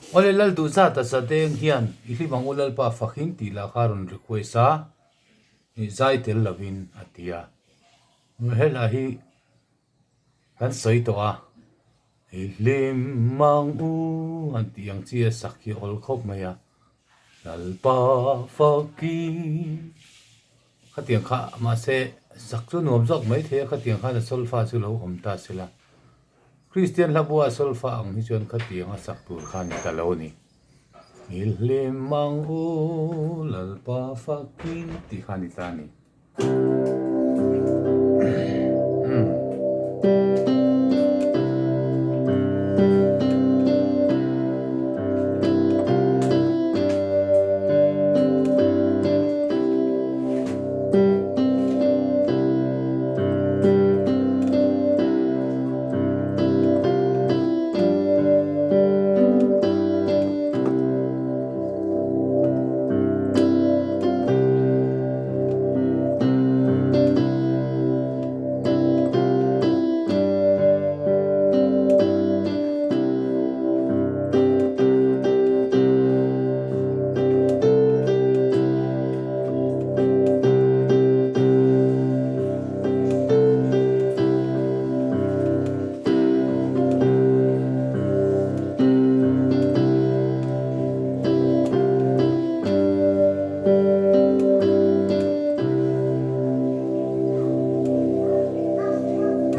Awle Lalduhzata Zadeng hian i hlim ang u Lalpa fakin tih lah kha a rawn request a, ih zai tel lovin a ti a. He hla hi kan sawi tawh a, i hlim ang u han tih ang chi a sak hi a awl khawp mai a, Lalpa fakin khatiang kha mahse sak chu nuam zawk mai thei a, khatiang khan a solfa chu lo awm ta se la. Kristian hla bua solfa ang hi chuan khatiang a sak tur kha a ni ta lo a ni. I hlim ang u Lalpa fakin tih kha a ni ta a ni.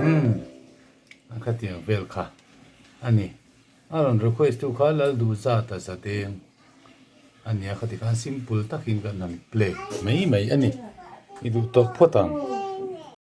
Umm a khatiang vel kha a ni. A rawn request tu kha Lalduhzata Zadeng a nia khati khan simple takin kan han play mai mai a ni. I duh tawk phawt ang.